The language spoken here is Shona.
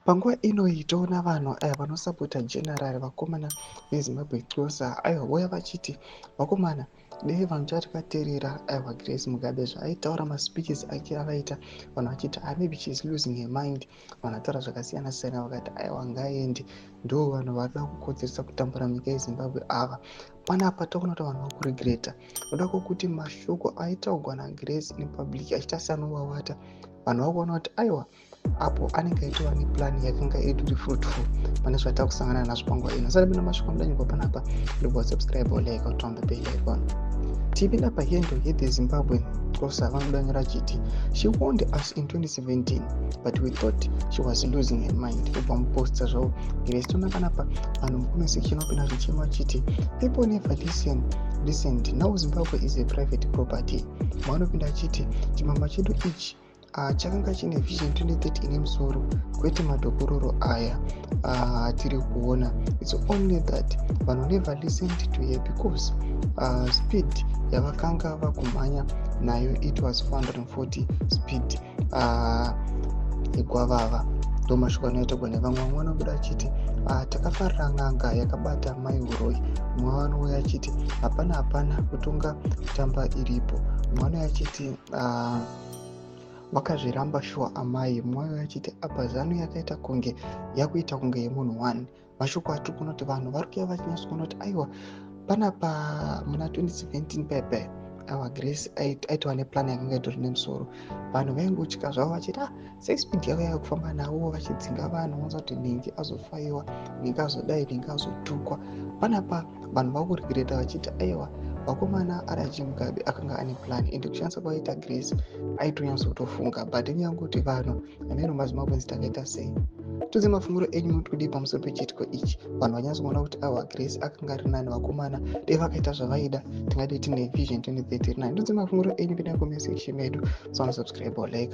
Panguva inoyi toona vanhu aya vanosapota general, vakomana veZimbabwe Xhosa, aiwa, vouya vachiti, "Vakomana, dei vanhu chatakateerera, aiwa, Grace Mugabe zvaaitaura, maspeeches ake avaita." Vanhu vachiti, "Ah, maybe she is losing her mind." Vanhu vataura zvakasiyana siyana, vakati, "Aiwa, ngaende, ndo vanhu varida kukodzeresa kutambura munyika yeZimbabwe ava." Panapa taona kuti vanhu vakuregreta noda kwokuti mashoko aitaurwa naGrace in public achiita seanovawata. Vanhu vakuona kuti, aiwa, apo anenge aitova neplan yakanga itori fruitful pane zvatava kusangana nazvo panguva ino. Sati pina mashoko anodanyirwa panapa, ndobva subscribe or like, turn the bell icon. Tipinda pahandle yeThe Zimbabwe Xhosa, vanodanyira chiti, "She warned us in 2017, but we thought she was losing her mind." Kubva muposta zvavo Grace, toona panapa vanhu mucomment section vapinda zvichema vachiti, "People never listened. Now Zimbabwe is a private property." Vanopinda achiti, "Chimama chedu ichi chakanga chine vision 2030 ine musoro, kwete madhokororo aya atiri kuona. It's only that vanhu never listened to her because speed yavakanga vakumhanya nayo, it was 440 speed yegwavava." Ndo mashoko anoitagwa nevamwe. Vamwe vanobuda achiti, "Takafarira n'anga yakabata mai uroi." Mumwe vanouya achiti, "Hapana, hapana kutonga kutamba iripo." Mumwe vanouya achiti, "Vakazviramba shuwa amai." Mumwe achiti, "Apa ZANU yakaita kunge yakuita kunge yemunhu one." Mashoko atiri kuona kuti vanhu vari kuya vachinyatsokuona kuti, aiwa, panapa muna 2017 paipai, aiwa, Grace aitova neplan yakanga itori nemusoro. Vanhu vaingotya zvavo vachiti, "Ah, sei speed yavo yava kufamba navo vachidzinga vanhu?" Vanza kuti nhingi azofaiwa, nhingi azodai, nhingi azotukwa. Panapa vanhu vakuregreta vachiti, aiwa, vakomana, RG Mugabe akanga ane plan, ende kushandisa kwaita Grace aitonyatsotofunga. But inyaya yekuti vanhu ameno maZimbabweans takaita sei? Tudze mafungiro enyu, muti kudii pamusoro pechiitiko ichi? Vanhu vanyatsokuona kuti, awa, Grace akanga ari nani. Vakomana, dei vakaita zvavaida, tingadei tine vision 2039. Tudze mafungiro enyu, pinda comment section medu, so subscribe or like.